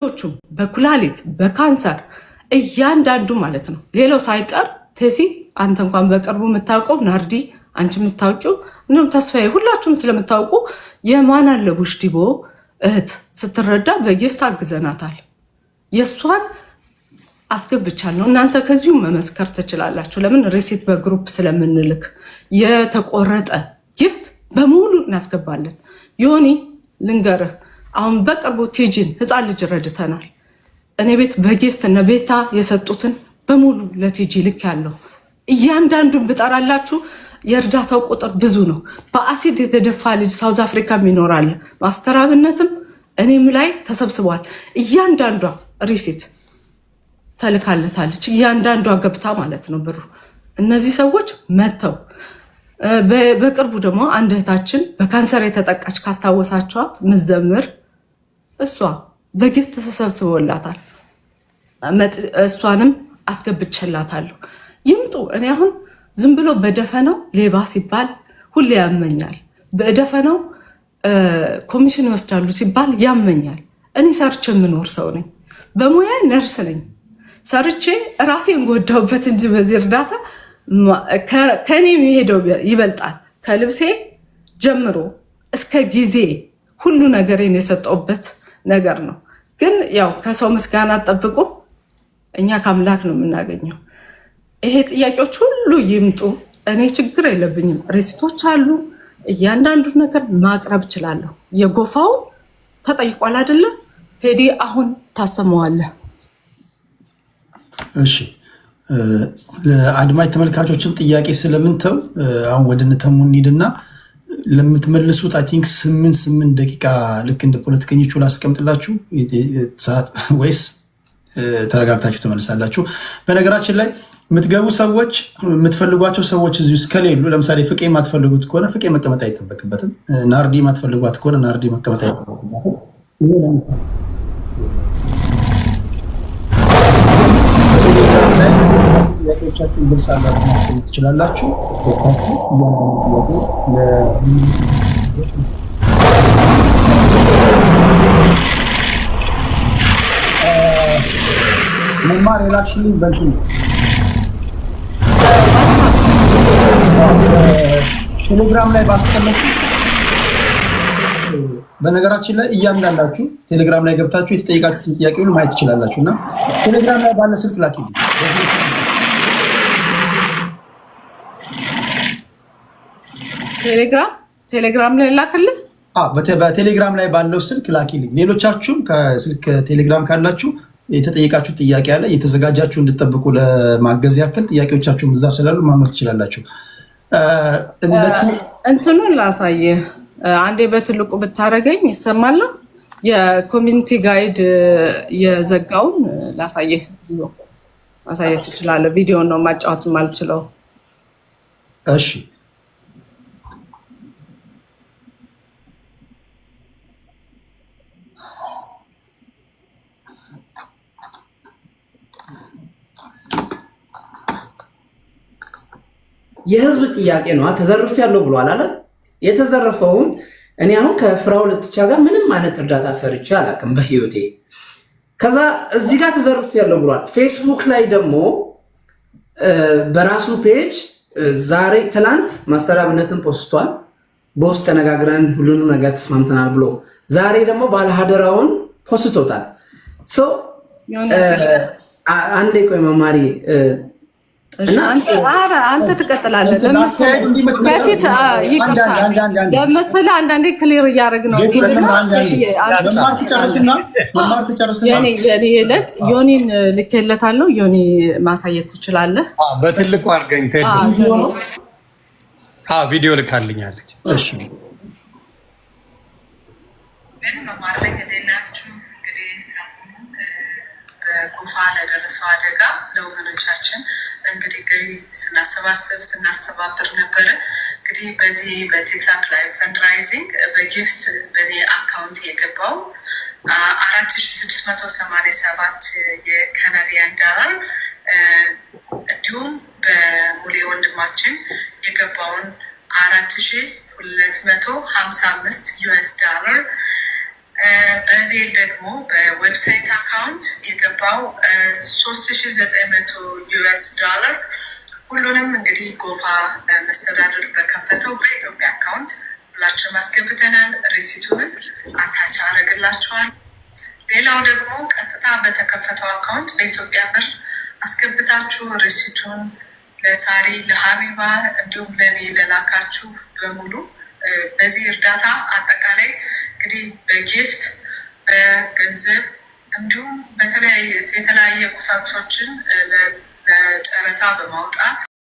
ሌሎቹም በኩላሊት፣ በካንሰር እያንዳንዱ ማለት ነው። ሌላው ሳይቀር ቴሲ አንተ እንኳን በቅርቡ የምታውቀው፣ ናርዲ አንቺ የምታውቂው፣ እንዲሁም ተስፋዬ ሁላችሁም ስለምታውቁ የማን አለቡሽ ዲቦ እህት ስትረዳ በ gift አግዘናታል። የእሷን አስገብቻለሁ። እናንተ ከዚሁ መመስከር ትችላላችሁ። ለምን receipt በ group ስለምንልክ የተቆረጠ gift በሙሉ እናስገባለን። ዮኒ ልንገርህ፣ አሁን በቅርቡ ቲጂን ህፃን ልጅ ረድተናል። እኔ ቤት በ gift እነ ቤታ የሰጡትን በሙሉ ለቲጂ ልክ ያለው እያንዳንዱን ብጠራላችሁ የእርዳታው ቁጥር ብዙ ነው። በአሲድ የተደፋ ልጅ South Africa ይኖራል። ማስተራብነትም እኔም ላይ ተሰብስቧል። እያንዳንዷ receipt ተልካለታለች። እያንዳንዷ ገብታ ማለት ነው ብሩ። እነዚህ ሰዎች መጥተው በቅርቡ ደግሞ አንድ እህታችን በካንሰር የተጠቃች ካስታወሳችኋት ምዘምር እሷ በ gift ተሰብስቦላታል። እሷንም አስገብቼላታለሁ። ይምጡ። እኔ አሁን ዝም ብሎ በደፈነው ሌባ ሲባል ሁሌ ያመኛል። በደፈነው ኮሚሽን ይወስዳሉ ሲባል ያመኛል። እኔ ሰርቼ የምኖር ሰው ነኝ። በሙያ ነርስ ነኝ። ሰርቼ ራሴን ጎዳሁበት እንጂ በዚህ እርዳታ ከእኔ የሚሄደው ይበልጣል። ከልብሴ ጀምሮ እስከ ጊዜ ሁሉ ነገሬን የሰጠሁበት ነገር ነው። ግን ያው ከሰው ምስጋና ጠብቁ፣ እኛ ከአምላክ ነው የምናገኘው። ይሄ ጥያቄዎች ሁሉ ይምጡ፣ እኔ ችግር የለብኝም። receipt ኦች አሉ፣ እያንዳንዱ ነገር ማቅረብ እችላለሁ። የጎፋው ተጠይቋል አይደለ ቴዲ? አሁን ታሰማዋለህ። እሺ፣ ለአድማጭ ተመልካቾችም ጥያቄ ስለምንተው አሁን ወደ ንተሙ እንሂድና ለምትመልሱት I think 8 8 ደቂቃ ልክ እንደ ፖለቲከኞቹ ላስቀምጥላችሁ ወይስ ተረጋግታችሁ ትመልሳላችሁ? በነገራችን ላይ የምትገቡ ሰዎች የምትፈልጓቸው ሰዎች እዚሁ እስከሌሉ፣ ለምሳሌ ፍቄ የማትፈልጉት ከሆነ ፍቄ መቀመጥ አይጠበቅበትም። ናርዲ የማትፈልጓት ከሆነ ናርዲ መቀመጥ አይጠበቅበትም። ጥያቄዎቻችሁን ግልጽ አድርጋችሁ ማስቀመጥ ትችላላችሁ። ገብታችሁ እያንዳንዱ ጥያቄ መማር የላክሽልኝ በእንትን ቴሌግራም ላይ ባስቀመጥ። በነገራችን ላይ እያንዳንዳችሁ ቴሌግራም ላይ ገብታችሁ የተጠየቃችሁትን ጥያቄ ሁሉ ማየት ትችላላችሁ። እና ቴሌግራም ላይ ባለ ስልክ ላኪልኝ። ቴሌግራም ላይ ላክልህ። በቴሌግራም ላይ ባለው ስልክ ላኪልኝ። ሌሎቻችሁም ከስልክ ቴሌግራም ካላችሁ የተጠየቃችሁ ጥያቄ አለ፣ የተዘጋጃችሁ እንድጠብቁ ለማገዝ ያክል ጥያቄዎቻችሁም እዛ ስላሉ ማመር ትችላላችሁ። እንትኑን ላሳየህ አንዴ በትልቁ ብታደርገኝ ይሰማል። የ community guide የዘጋውን ላሳየህ፣ እዚሁ ማሳየት ትችላለህ። ቪዲዮ ነው ማጫወት የማልችለው። እሺ። የህዝብ ጥያቄ ነው። ተዘርፌያለሁ ብሏል አለ። የተዘረፈውን እኔ አሁን ከፍራኦል ኢቲቻ ጋር ምንም አይነት እርዳታ ሰርቼ አላውቅም በህይወቴ። ከዛ እዚህ ጋር ተዘርፌያለሁ ብሏል። ፌስቡክ ላይ ደግሞ በራሱ page ዛሬ ትላንት ማስተር አብነትን ፖስቷል። በውስጥ ተነጋግረን ሁሉንም ነገር ተስማምተናል ብሎ ዛሬ ደግሞ ባለሀደራውን ፖስቶታል። አንዴ ቆይ መማሪ። አንተ ትቀጥላለህ። በፊት ይቅርታ ለመሰለህ አንዳንዴ clear እያደረግ ነው። የኔ ዮኒን ልኬለታለሁ። ዮኒ ማሳየት ትችላለህ። በትልቁ አድርገኝ። ቪዲዮ ልካልኛለች። በጎፋ ለደረሰው አደጋ ለወገኖቻችን እንግዲህ ገቢ ስናሰባስብ ስናስተባብር ነበረ። እንግዲህ በዚህ በቲክታክ ላይ fundraising በ gift በእኔ account የገባው 4687 የ Canadian dollar፣ እንዲሁም በሙሌ ወንድማችን የገባውን 4255 US dollar። በ Zelle ደግሞ በ website account የገባው 3900 US dollar ሁሉንም እንግዲህ ጎፋ መስተዳድር በከፈተው በኢትዮጵያ account ሁላችንም አስገብተናል። Receipt ኡን attach አደርግላችኋል። ሌላው ደግሞ ቀጥታ በተከፈተው account በኢትዮጵያ ብር አስገብታችሁ receipt ኡን ለሳሪ፣ ለሀቢባ እንዲሁም ለእኔ ለላካችሁ በሙሉ በዚህ እርዳታ አጠቃላይ እንግዲህ በ gift፣ በገንዘብ እንዲሁም የተለያየ ቁሳቁሶችን ለጨረታ በማውጣት